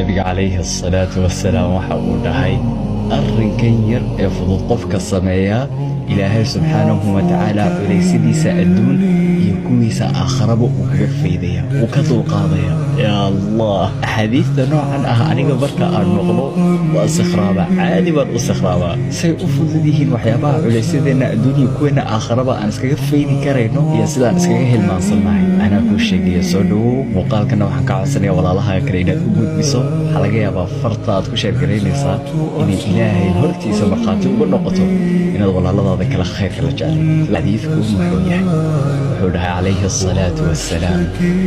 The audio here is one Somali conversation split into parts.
Nabiga calayhi asalaatu wasalaam waxa uu dhahay, arrinkan yar ee fudud qofka sameeyaa, Ilaahay subxaanahu wa tacaala culaysyadiisa adduun iyo kuwiisa aakharaba uu kaga faydaya, uu ka dulqaadaya. Yaa Allah, axaadiista noocan ah aniga marka aan maqlo waa sikhraabaa, caadi baan u sikhraabaa. Say u fudud yihiin waxyaabaha culaysyadeenna adduun iyo kuweena aakharaba aan iskaga faydi karayno iyo sidaan iskaga hilmaansannahay, anaa kuu sheegaya. Soo dhowow. Muuqaalkana waxaan ka codsanaya walaalaha kale inaad u gudbiso. Waxaa laga yaabaa farta aad ku share garaynaysaa inay Ilaahay hortiisa markhaati uga noqoto inaad walaaladaada kale khayrka la jeclay. Xadiidku muxuu yahay? Wuxuu dhahay calayhi asalaatu wassalaam,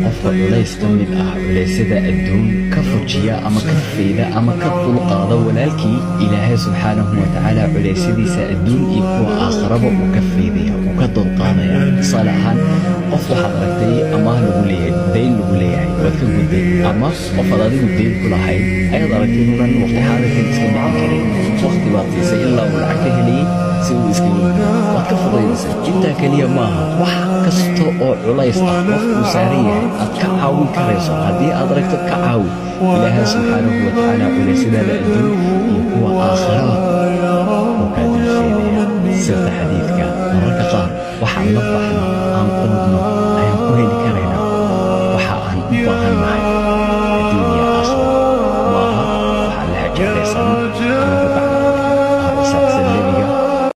qofka culays ka mid ah culaysyada adduun ka fujiya ama ka fayda ama ka dulqaada walaalkii, Ilaahay subxaanahu wa tacaala culaysyadiisa adduun iyo kuwa aakharaba uu ka faydaya, uu ka dulqaadaya. Tusaale ahaan, qof waxaad aragtay amaah lagu leeyahay, dayn lagu leeyahay, waad ka gudday, ama qof aad adigu dayn ku lahayd ayaad aragtay inuunan waqti xaadirkan iska bixin karin. Waqti baad siisay ilaa uu lacag ka helayay si uu iskaga gudo, waad ka fudaydisay. Intaa keliya maaha, wax kasta oo culays ah qof uu saaran yahay aad ka caawin karayso, haddii aad aragto, ka caawi. Ilaahay subxaanahu wa tacaala culaysyadaada adduun iyo kuwa aakharaba